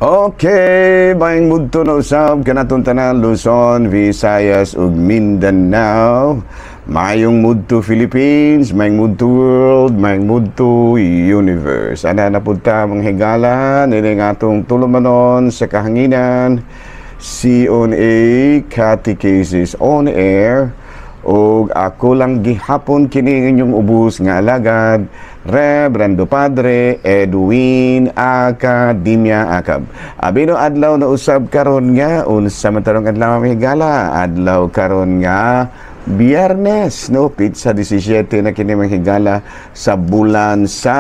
Okay, maayong mudto na usab kanatong tanan, Luzon, Visayas ug Mindanao. Maayong mudto, Philippines, maayong mudto, world, maayong mudto, universe. Ana na pud ta, mga higala, nining atong tulumanon sa kahanginan, CONA Catechesis on Air, ug ako lang gihapon kini inyong ubos nga alagad, Reverendo Padre Edwin Academia Acab. Abino, adlaw na usab karon nga unsa man tarong adlaw, mga higala? Adlaw karon nga Biyernes, no, petsa 17 na kini, mga higala, sa bulan sa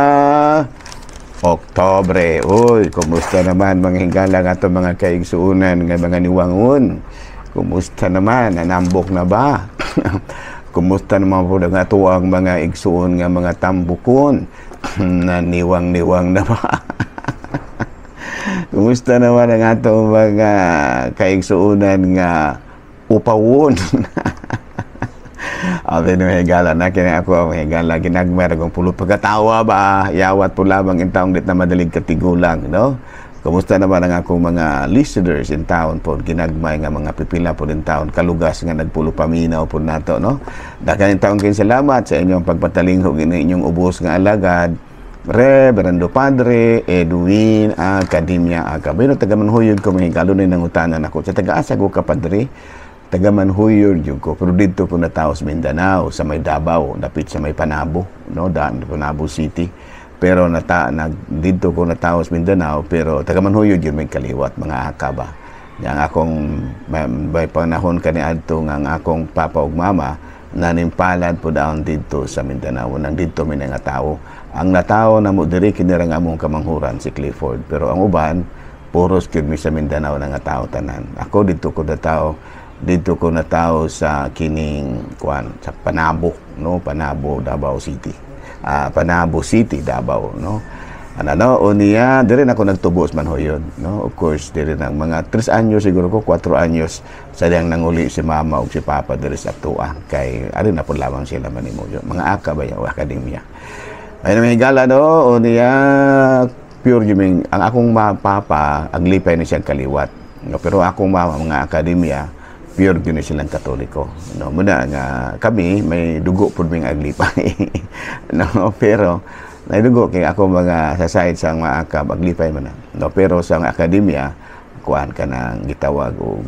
Oktobre. Uy, kumusta naman, mga higala, nga ato mga kaigsuunan nga mga niwangon? Kumusta naman? Nanambok na ba? Kumusta naman po ang ato ang mga igsuon nga mga tambukon? Naniwang-niwang na ba? Kumusta naman ang ato mga kaigsuunan nga upawon? Abi no, higala na kini ako ang higala, ginagmay ra kong pulo pagkatawa ba, yawat po lamang in taong dit na madalig katigulang, no? Kumusta naman ang akong mga listeners in town po, ginagmay nga mga pipila po in town, kalugas nga nagpulo paminaw po nato, no? Daghan in taon kayong salamat sa inyong pagpatalinghog ini inyong ubos nga alagad, Reverendo Padre Edwin Academia Acabino. Taga Manhuyod ko, mga higalo ni nangutanan ako. Sa taga-asa ko ka, Padre? Taga Manhuyod jud ko. Pero dito ko natawo sa Mindanao, sa may Davao, dapit sa may Panabo, no, Panabo City. Pero nata nag dito ko natawo sa Mindanao, pero taga Manhuyod yun may kaliwat, mga akaba. Yang akong may panahon kani adto nga ang akong papa ug mama nanimpalad po daon dito sa Mindanao. Nang dito may nga tao. Ang natawo na mo diri kini ra nga among kamanghuran, si Clifford. Pero ang uban puros gyud mi sa Mindanao na nga tao tanan. Ako dito ko natawo sa kining kuan sa Panabo, no, Panabo, Davao City. Ah, Panabo City, Davao, no. Ano no, unya dire na ako nagtubo sa Manhuyod, no. Of course, dire nang mga 3 anyos siguro ko, 4 anyos sa diyang nanguli si mama ug si papa dire sa atua kay ari na po lamang sila manimuyo. Mga aka ba o akademya. Ay na higala, no, unya pure yun ang akong papa aglipay ni siyang kaliwat. No, pero akong mama, mga akademya, pure yun ni silang Katoliko. No, muna nga kami may dugo pud ming aglipay. No, pero naidugo kay ako mga sa side sa mga akab aglipay man na. No, pero sa mga akademya kuan ka nang gitawag og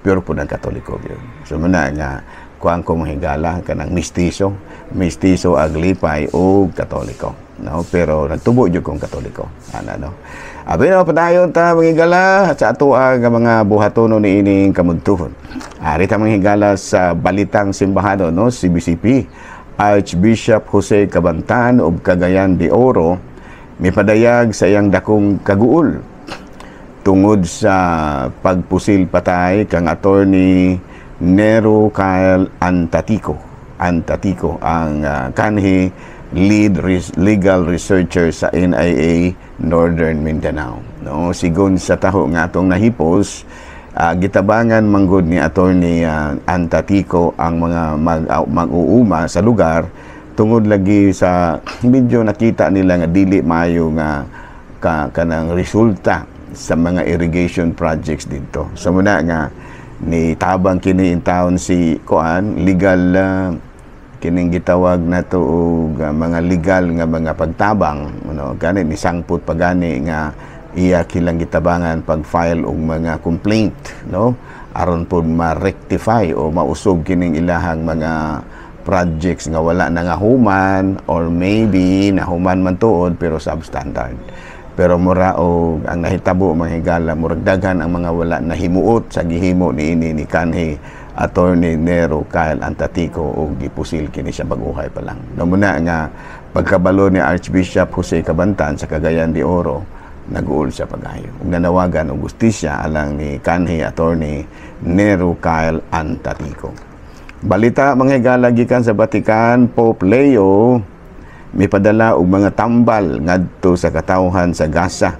pure pud ang Katoliko gyud. So muna nga kuan ko, mahigala, kanang mistiso, mistiso aglipay og Katoliko. No, pero nagtubo jud kong Katoliko. Ana, no. Abi na padayon ta, mga higala, sa ato nga mga buhatono niining kamudtuhon. Ari ta, mga higala, sa Balitang Simbahano, no, CBCP. Archbishop Jose Cabantan of Cagayan de Oro mipadayag sa iyang dakong kaguol tungod sa pagpusil patay kang Attorney Nero Kyle Antatico. Antatico ang kanhi lead legal researcher sa NIA Northern Mindanao. No, sigon sa taho nga atong nahipos, gitabangan manggod ni Attorney Antatico ang mga mag-uuma sa lugar tungod lagi sa medyo nakita nila nga dili maayo nga kanang resulta sa mga irrigation projects dito. So muna nga ni tabang kini in town si kuan legal, kining gitawag nato og mga legal nga mga pagtabang, no, gani ni sangpot pagani nga iya kilang gitabangan pag-file og mga complaint, no, aron pod ma-rectify o mausog kining ilahang mga projects nga wala na nga human or maybe nahuman man tuod pero substandard. Pero mura og ang nahitabo, mga higala, murag daghan ang mga wala nahimuot sa gihimo niini ni kanhi Attorney Nero Kyle Antatico og gipusil kini siya baguhay pa lang. No, muna nga pagkabalo ni Archbishop Jose Cabantan sa Cagayan de Oro, nag-uol siya pagayo. Ug nanawagan og hustisya alang ni kanhi Attorney Nero Kyle Antatico. Balita, mga higala, gikan sa Vatican, Pope Leo mipadala og mga tambal ngadto sa katawhan sa Gaza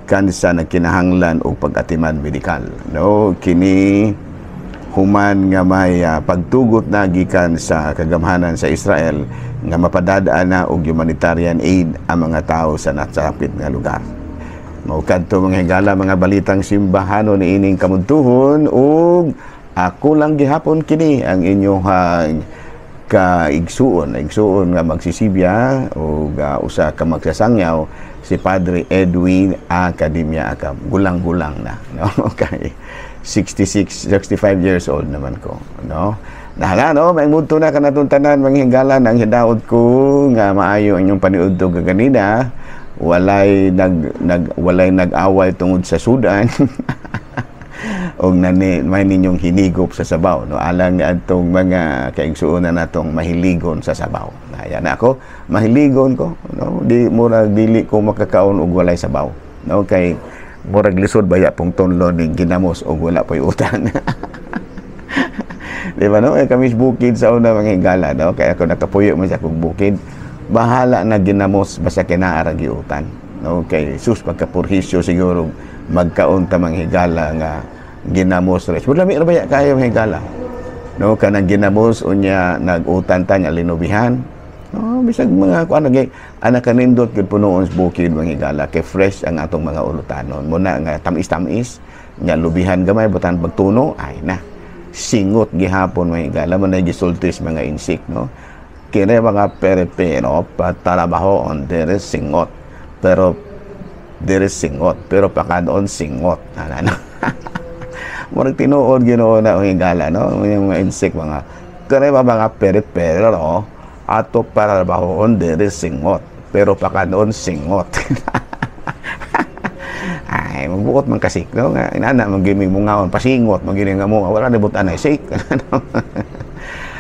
kansa nagkinahanglan og pag-atiman medikal. No, kini human nga may pagtugot na gikan sa kagamhanan sa Israel nga mapadadaan na og humanitarian aid ang mga tao sa nasapit nga lugar. Mao kadto, mga higala, mga balitang simbahano ni ining kamudtuhon, ug ako lang gihapon kini ang inyong kaigsuon, igsuon nga magsisibya ug usa ka magsasangyaw, si Padre Edwin Academia Acab. Gulang-gulang na, no? Okay. 66, 65 years old naman ko, no? Nahala, no? May mudto na kanatong tanan, mga higala, ang hidaot ko nga maayo ang inyong paniudto kaganina. Walay nag-away tungod sa sudan. Og nani may ninyong hinigop sa sabaw, no, alang ni adtong mga kaigsuonan natong mahiligon sa sabaw. Ayan, ako mahiligon ko, no? Di murag dili ko makakaon og walay sabaw, no, kay murag lisod baya pong tunlon ning ginamos og wala po'y utan. Di ba, no? Eh, kami sa bukid sa una, mga higala, no? Kaya ako nakapuyo man sa akong bukid, bahala na ginamos basta kinaara giutan, no? Kay sus, pagkapurhisyo siguro magkaon ta, mga higala, nga ginamos rice. Wala mi ra baya kayo, mga higala. No, kanang ginamos unya nag-utan ta nya linubihan. No, bisag mga kuan kay ana kanindot gyud punoon sa bukid, mga higala, kay fresh ang atong mga ulutanon. Muna nga tamis-tamis nya lubihan gamay butan pagtuno ay na. Singot gihapon, mga higala, man ay gisultis mga insect, no. Kini mga peripero patarabaho on dere singot. Pero dere singot, pero pakanoon singot. Ana no. Murag tinuod Ginoo na ang higala, no? Yung mga insect, mga kani ba mga peripero, no? Ato para bahoon dere singot, pero pakanoon singot. Ay, magbuot man kasik, no? Nga inana man gini mungaon pasingot, man gini nga munga wala nibot anay sik.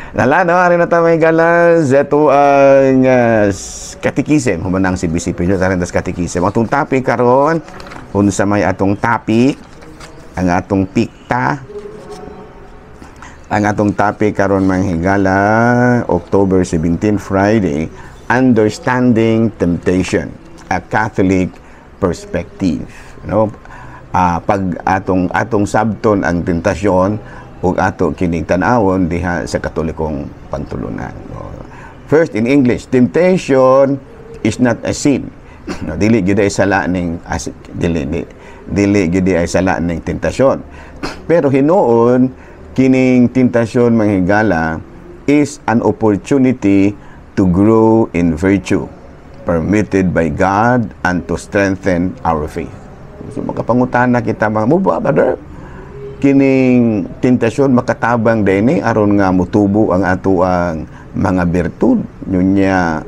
Nala, no, ari na ta, mga higala, ito ang katikisem, human ang CBCP nyo, sa tas katikisem. Atong topic karon, unsa may atong topic, ang atong pikta, ang atong topic karon, mga higala, October 17, Friday, Understanding Temptation, a Catholic Perspective. No? Pag atong sabton ang tentasyon ug ato kining tan-awon diha sa Katolikong pagtulunan. No? First, in English, temptation is not a sin. No, dili gyud ay sala ning as, dili di, dili gyud ay sala ning tentasyon. Pero hinuon kining tentasyon, mga higala, is an opportunity to grow in virtue permitted by God and to strengthen our faith. So makapangutana kita mga mo ba, brother? Kining tentasyon makatabang dinhi aron nga mutubo ang atoang mga bertud, nya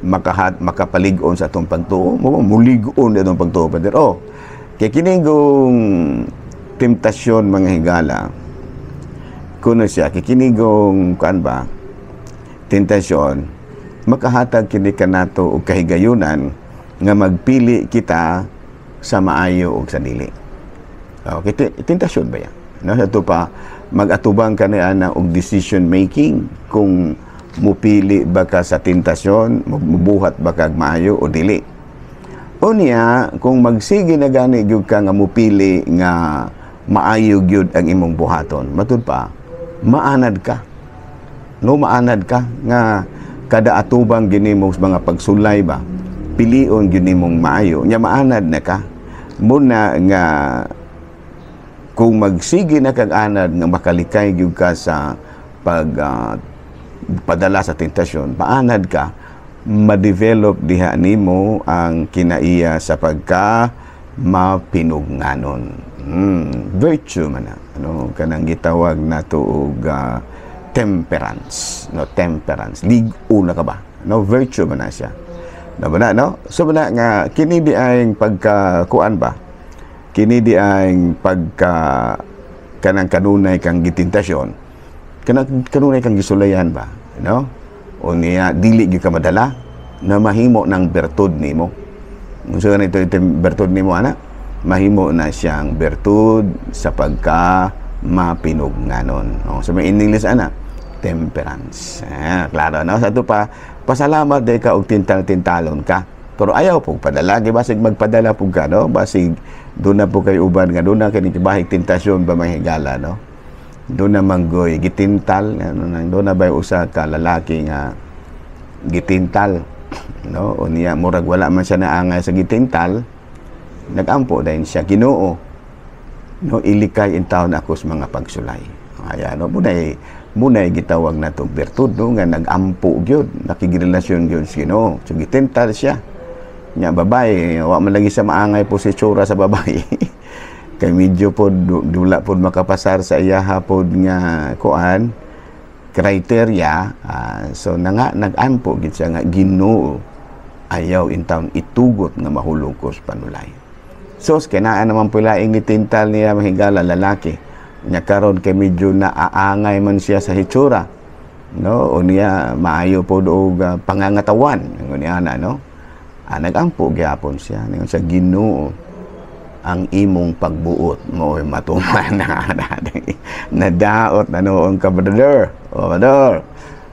makahat makapalig-on sa atong pagtuo mo, mulig-on atong pagtuo, brother? Oh, kay kining kung temptasyon, mga higala, kuno siya kikinigong kuan ba, tentasyon makahatag kini kanato og kahigayunan nga magpili kita sa maayo ug sa dili. Okay, tentasyon ba yan? No, ato pa mag-atubang ka ni ana og decision making kung mupili ba ka sa tentasyon, mubuhat ba kag maayo o dili. Unya, kung magsige na gani gyud ka nga mupili nga maayo gyud ang imong buhaton, matud pa, maanad ka. No, maanad ka nga kada atubang gini mo sa mga pagsulay ba, pilion gyud nimong maayo. Nya maanad na ka. Muna nga kung magsige na kag anad nga makalikay gyud ka sa pag padala sa tentasyon, maanad ka, ma-develop diha nimo ang kinaiya sa pagka mapinugnanon. Virtue man na. Ano, kanang gitawag nato og temperance, no, temperance. Lig-o na ka ba? No, virtue man na siya. No, ba na, no? So ba na nga kini di ay pagka kuan ba? Kini di ay pagka kanang kanunay kang gitintasyon, kanang kanunay kang gisulayan ba, no? O niya dili gyud ka madala na mahimo ng bertud nimo. Unsa ito bertud nimo ana? Mahimo na siyang bertud sa pagka mapinugnanon. No? So may in English ana, temperance. Ah, klaro, no? Sa ato pa, pasalamat day ka og tintal-tintalon ka. Pero ayaw po padala, kay basig magpadala po ka, no? Basig doon na po kay uban nga doon na kini bahig tentasyon ba, mga higala, no? Doon na manggoy gitintal, ano na doon na ba usa ka lalaki nga gitintal, no? O niya murag wala man siya naangay sa gitintal. Nagampo dayon siya, "Ginoo, no, ilikay intawon ako sa mga pagsulay." Ayan, no, munay gitawag natong bertud, no, nga nagampo gyud, nakigrelasyon gyud sa Ginoo. So gitintal siya. Nya babae, wa man lagi sa maangay po si tsura sa babae. Kay medyo pod dula pod makapasar sa iyaha pod nga kuan criteria, so na nga nag-ampo gid siya nga, "Ginoo, ayaw intawon itugot nga mahulog ko sa panulay." So kinaan naman pula ni tintal niya, mga higala, lalaki. Nya karon kay medyo naaangay man siya sa hitsura. No, o niya maayo pod og pangangatawan niya na, no. Nagampo gyapon siya ningon sa Ginoo, "Ang imong pagbuot mo ay matuman." Na nadaot na noon ka, brother. O brother,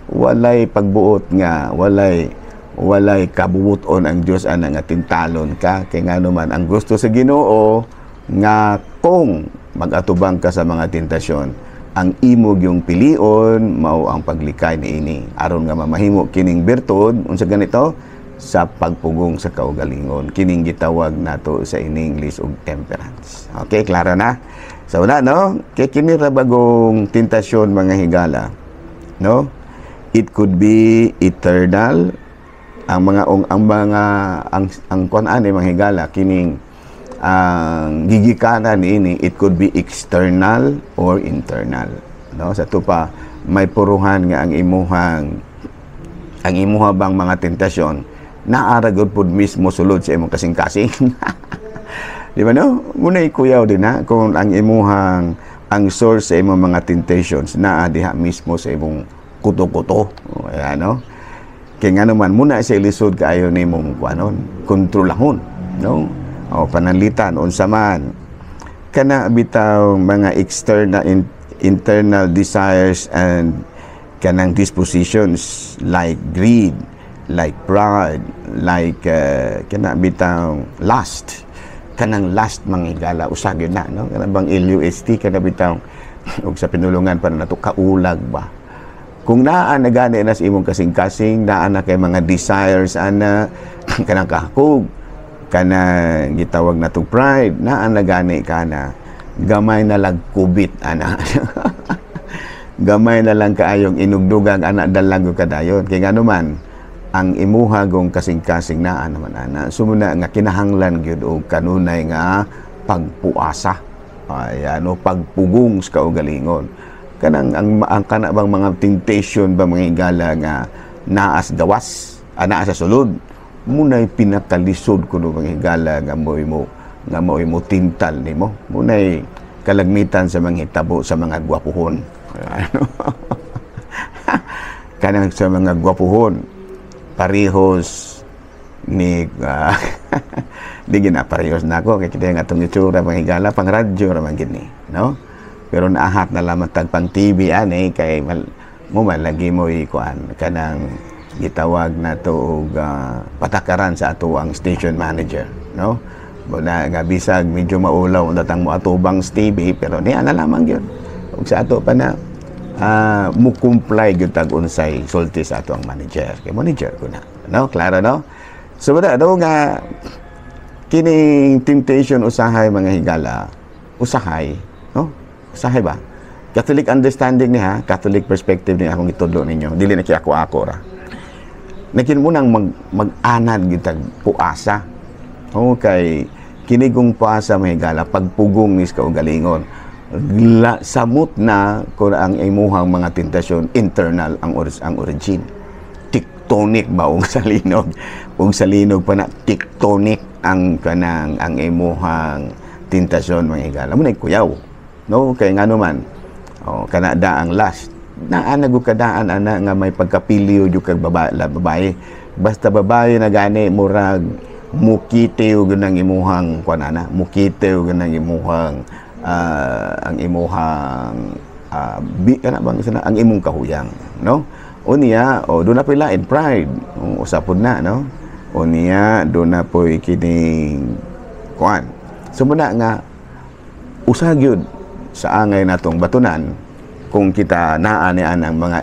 walay pagbuot nga walay kabubuton ang Dios ana nga tintalon ka, kay ngano man ang gusto sa Ginoo nga kung magatubang ka sa mga tentasyon, ang imo yung pilion mao ang paglikay niini aron nga mamahimo kining birtud. Unsa ganito? Sa pagpugong sa kaugalingon, kining gitawag nato sa in English og temperance. Okay, klaro na. So wala, no, kay kini ra bagong tentasyon, mga higala, no? It could be eternal ang mga ang kuan ani, mga higala, kining ang gigikanan niini, it could be external or internal, no? Sa tupa may puruhan nga ang imuha bang mga tentasyon naa ra gud pud mismo sulod sa imong kasing-kasing. Di ba, no? Muna ikuyaw din na kung ang imuhang ang source sa imong mga temptations naa diha mismo sa imong kuto-kuto. O, ayan, no? Kaya nga naman, muna siya ilisod kaayo nimong kuanon, kontrolahon, no? O pananglitan unsa man kana bitaw mga external internal desires and kanang dispositions like greed, like pride, like kana bitaw lust. Kanang lust, mga higala, usa gyud na, no? Kana bang LUST, kana bitaw ug sa pinulungan pa nato kaulag ba? Kung naa na gani na sa imong kasing-kasing, naa na kay mga desires ana, kanang kahakog, kana gitawag na tong pride, naa na gani ka na, gamay na lang kubit ana. Gamay na lang kaayong inugdugang ana, dalag kadayon. Kay ngano man ang imuha gong kasing-kasing naa naman ana. Sumuna nga kinahanglan gyud og kanunay nga pagpuasa. Ay ano, pagpugong sa kaugalingon. Kanang ang kana bang mga temptation ba, mga higala, nga naas gawas, naa sa sulod, munay pinakalisod kuno, mga higala, nga mo tintal nimo. Munay kalagmitan sa mga hitabo sa mga gwapuhon. Ano? Kanang sa mga gwapuhon parehos ni di gina parehos na ako kay kita nga atong itsura, mga higala, pang radyo ra man gid ni, no? Pero naahat na lamang tag pang TV ani kay mo man lagi mo ikuan kanang gitawag na to og patakaran sa ato ang station manager, no? Muna nga bisag medyo maulaw ang datang mo atubang sa TV, pero niya na lamang gyud ug sa ato pa na mo comply gyud tag unsay sulti sa ato ang manager kay manager ko na, no? Klaro, no? So wala daw nga kining temptation usahay, mga higala, usahay, no? Usahay ba, Catholic understanding ni ha, Catholic perspective ni akong itudlo ninyo, dili na kay ako ako ra. Nakin mo nang mag-anad gyud tag puasa. Okay, kinigong puasa, mga higala, pagpugong ni sa kaugalingon. La, samot na kung ang imuhang mga tentasyon internal ang origin. Tectonic ba og sa linog? Ug sa linog pa na tectonic ang kanang ang imuhang tentasyon, mga higala. Mo na kuyaw. No, kay ngano man oh, kana da ang last. Naa na gud kadaan ana nga may pagkapiliyo jud kag babae, babae. Basta babae na gani, murag mukite og nang imuhang kuan ana, mukite og nang imuhang ang imuhang bi kana bang isa na ang imong kahuyang, no? Unya o doon na po'y lain, pride, usapod na, no? Unya doon na po'y kining kuan. So muna nga usa gyud sa angay natong batunan kung kita naa ni ang mga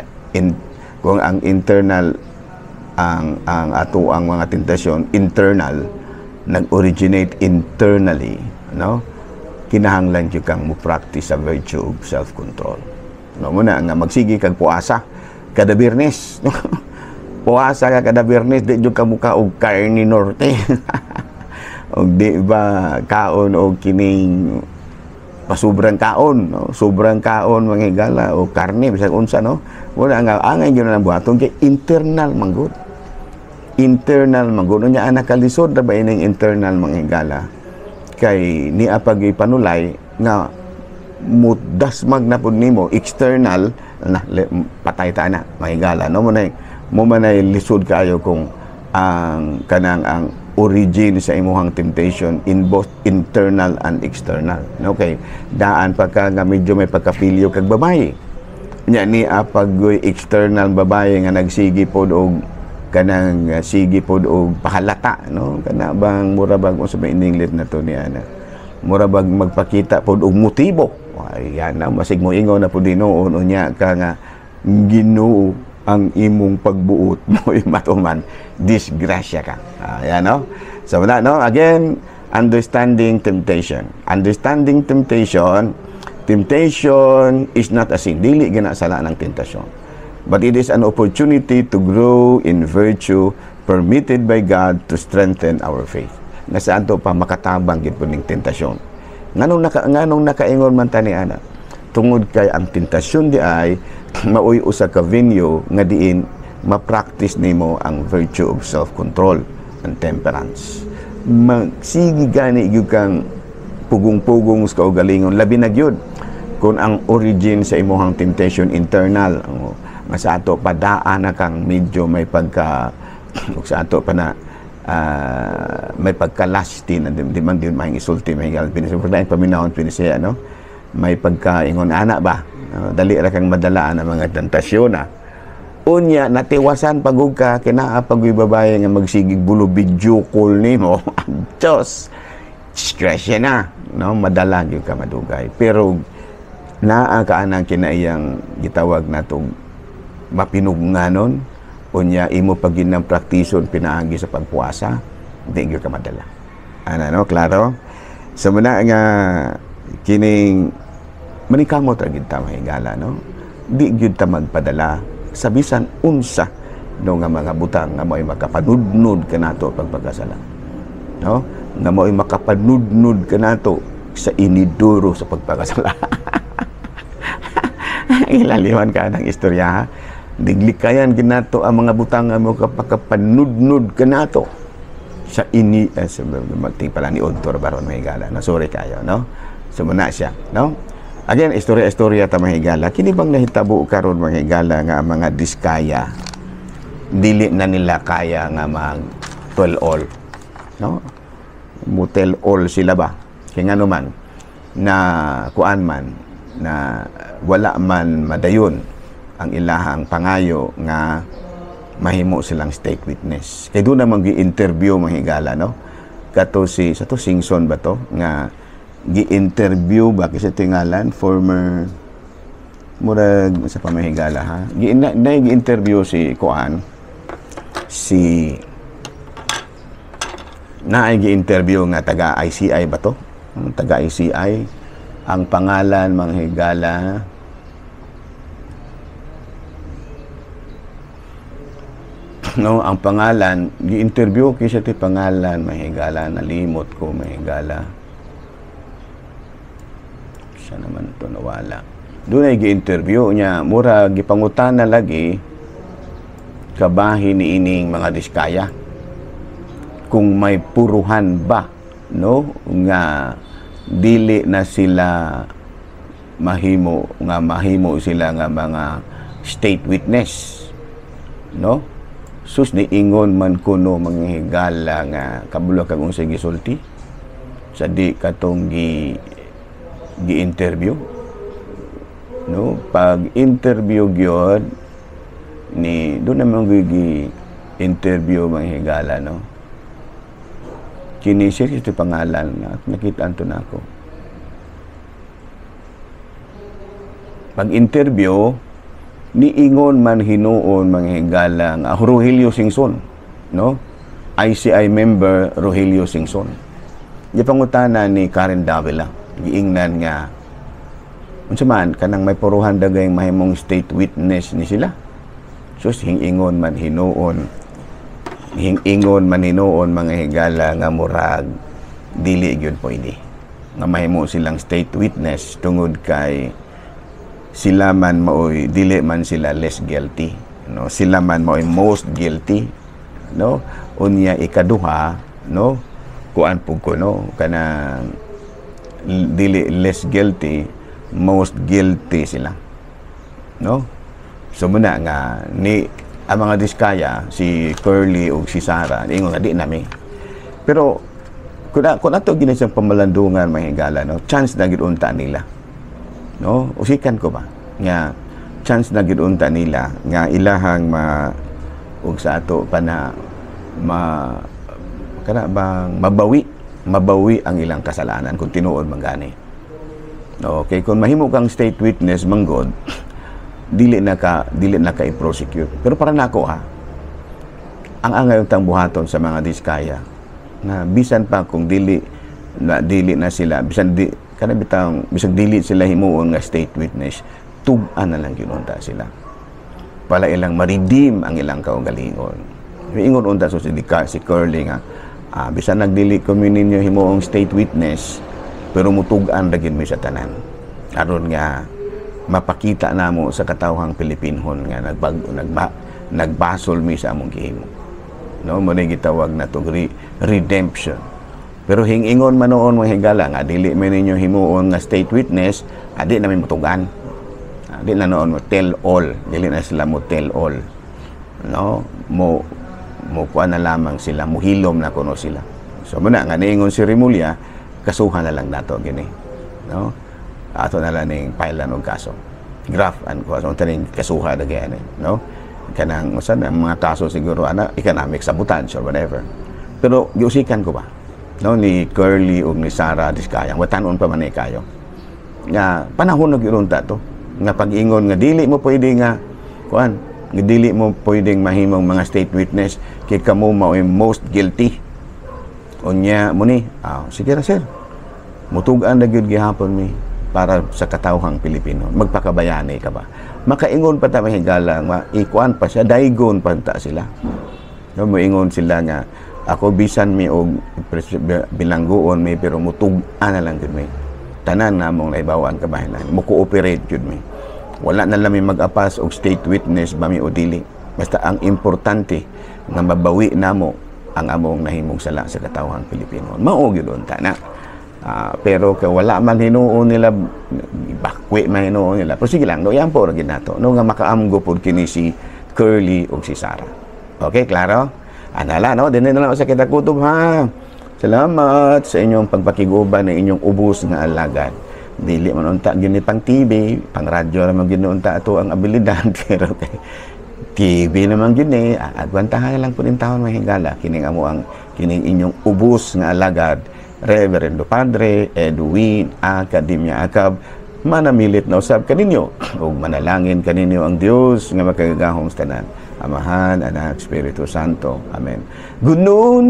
kung ang internal ang ato ang mga tentasyon internal. nag-originate internally, no, kinahanglan gyud kang mo practice sa virtue of self-control, no? Muna nga magsige kag puasa kada Biyernes, no? Puasa ka kada Biyernes, di jud ka muka og karne norte og di ba kaon og kining pasubrang kaon, no? Sobrang kaon, mga higala, o karne, bisag unsa, no? Wala nga angay gyud na buhaton kay internal manggod, internal manggod. Unya ana, kalisod ra ba ining internal, mga higala, kay niya pag ipanulay nga mudasmag na pud nimo external na, patay ta na, mga higala, no? Mo manay lisod kaayo kung ang kanang ang origin sa imuhang temptation in both internal and external, no? Kay daan pa ka nga medyo may pagkapilyo kag babaye nya, ni apag external babaye nga nagsige pod og kanang sige pod og pahalata, no? Kana bang mura bag, unsa ba ininglit na to ni ana, mura bag magpakita pod og motibo. Ayan na, masig mo ingon na pod hinuon unya ka nga Ginoo ang imong pagbuot mo matuman, disgrasya ka. Ayan, no? So wala, no? Again, understanding temptation. Understanding temptation. Temptation is not a sin. Dili gina sala ng tentasyon, but it is an opportunity to grow in virtue permitted by God to strengthen our faith. Nga sa ato pa makatabang gid po ning tentasyon. Nganong nakaingon man tani ana? Tungod kay ang tentasyon di ay maoy usa ka venue nga diin ma-practice nimo ang virtue of self-control and temperance. Magsige gani gyud kang pugong-pugong sa kaugalingon, labi na gyud kung ang origin sa imuhang temptation internal, ang nga sa ato padaan na kang medyo may pagka ug sa ato pa na may pagkalasti na di man di may isulti may gal pinis paminawon pinisaya, no? May pagkaingon ana ba, no? Dali ra kang madalaan ang mga tentasyon na. Unya natiwasan pagug ka kinaa pag babae nga magsigig bulo, video call nimo. Diyos, stress na, no? Madala gyud ka madugay, pero naa ka anang kinaiyang gitawag natong mapinugnanon. Unya imo pag ginang praktison pinaagi sa pagpuasa, di gyud ka madala ana, no? Klaro sa muna nga kining manikamot ra gid ta, mahigala, no? Di gyud ta magpadala sa bisan unsa, no, nga mga butang nga mo'y makapanudnod kanato pagpagkasala, no, nga mo'y makapanudnod kanato sa inidoro sa pagpakasala. Ilaliwan ka ng istorya, ha? Diglikayan ginato ang mga butang nga mo kapakapanudnod kanato sa ini sa magting pala ni Odtor baron, mahigala, no? Sorry kayo, no? So muna siya, no? Again, istorya-istorya ta, mahigala. Kini bang nahitabo karon, mahigala, nga ang mga Diskaya dili na nila kaya nga mag tell all, no? Mo tell all sila ba kay ngano man na kuan man na wala man madayon ang ilahang pangayo nga mahimo silang state witness? Kay doon naman gi-interview, mahigala, no? Kato si sa to Singson ba to nga gi-interview ba kasi tingalan former murag sa pamahigala, ha, gi na, na gi-interview si kuan si na ay gi-interview nga taga ICI ba to? Ang taga ICI, ang pangalan, mga higala, no? Ang pangalan gi-interview kay siya ti pangalan, mahigala, nalimot ko, mahigala. Siya naman to nawala. Doon ay gi-interview niya, mura gipangutana lagi kabahin ni ining mga Diskaya kung may puruhan ba, no, nga dili na sila mahimo nga mahimo sila nga mga state witness, no? Sus, ni ingon man kuno, mga higala, nga kabulo kag unsay gisulti sa di katong gi gi-interview, no? Pag interview gyud ni doon naman gi interview, mga higala, no? Kini siya ito pangalan at nakita to na ako. Pag interview niingon man hinuon, mga higala, nga Rogelio Singson, no? ICI member Rogelio Singson. Gipangutana ni Karen Davila, giingnan nga unsa man kanang may puruhan dagay mahimong state witness ni sila. Sus, hingingon man hinuon, mga higala, nga murag dili gyud pwede nga mahimo silang state witness tungod kay sila man maoy dili man sila less guilty, no? Sila man maoy most guilty, no? Unya ikaduha, no, kuan pug ko, no, kanang dili less guilty, most guilty sila, no? So muna nga ni ang mga Diskaya, si Curly ug si Sara, ingon nga di nami. Pero kung ato gini siyang pamalandungan, mga higala, no, chance na gid unta nila, no? Usikan ko ba nga chance na gid unta nila nga ilahang ma ug sa ato pa na ma kana bang mabawi mabawi ang ilang kasalanan kung tinuod man gani. Okay, kung mahimo kang state witness manggod, dili na ka i-prosecute. Pero para nako ha, ang angay untang buhaton sa mga Diskaya na bisan pa kung dili na sila, bisan di kana bitang bisan dili sila himuon nga state witness, tug-an na lang gyud unta sila para ilang ma-redeem ang ilang kaugalingon. Ingon unta so si Curly nga bisan nagdili kami ninyo himuong state witness, pero mutug-an ra gyud mi sa tanan aron nga mapakita namo sa katawhang Pilipinhon nga nagbasol mi sa among gihimo, no? Mo ni gitawag na to redemption. Pero hingingon man noon, mga higala, nga dili man ninyo himuon nga state witness, adi namin mutugan. Di na noon mo tell all, dili na sila mo tell all, no? Mo mo kuan na lamang sila, muhilom na kuno sila. So muna nga niingon si Remulla, kasuhan na lang nato gini, no? Ato na lang ning file og kaso, graft and ko so taning kasuha na gani, no? Kanang usa na mga kaso siguro ana, economic sabotage or whatever. Pero giusikan ko ba, no, ni Curly ug ni Sara Diskaya, watanon pa man ni kayo nga panahon na gyud unta to nga pag-ingon nga dili mo pwede nga kuan, nga dili mo pwedeng mahimong mga state witness kay kamo mao'y most guilty. Unya mo ni sige ra sir, mutug-an na gyud gihapon mi para sa katawhang Pilipino, magpakabayani ka ba. Makaingon pa ta, mahigala, ma ikuan pa siya, daigon pa ta sila, no? Moingon sila nga ako bisan mi og bilanggoon mi, pero mutug-an na lang gyud mi tanan namong nahibaw-an kabahinan, mo cooperate gyud mi. Wala na lang mi mag-apas og state witness ba mi o dili, basta ang importante nga mabawi namo ang among nahimong sala sa katawhang Pilipino. Mao gyud unta na. Pero kay wala man hinuon nila, bakwi man hinuon nila. Pero sige lang, no, yan po ra nato, no, nga makaamgo pod kini si Curly ug si Sara. Okay, klaro? Anala, no? Dinhi na lang sa kita kutob ha. Salamat sa inyong pagpakiguban ng inyong ubos nga alagad. Dili man unta gini pang TV, pang radyo ra man gini unta ato ang abilidad, pero kay TV naman gini, agwantahan lang po din taon, mga higala. Kining amo ang kining inyong ubos nga alagad, Reverendo Padre Edwin Academia Acab, manamilit na usab kaninyo ug manalangin kaninyo ang Dios nga makagagahom sa tanan, Amahan, Anak, Espiritu Santo. Amen. Good noon,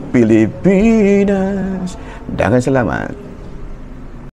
Pilipinas. Daghang salamat.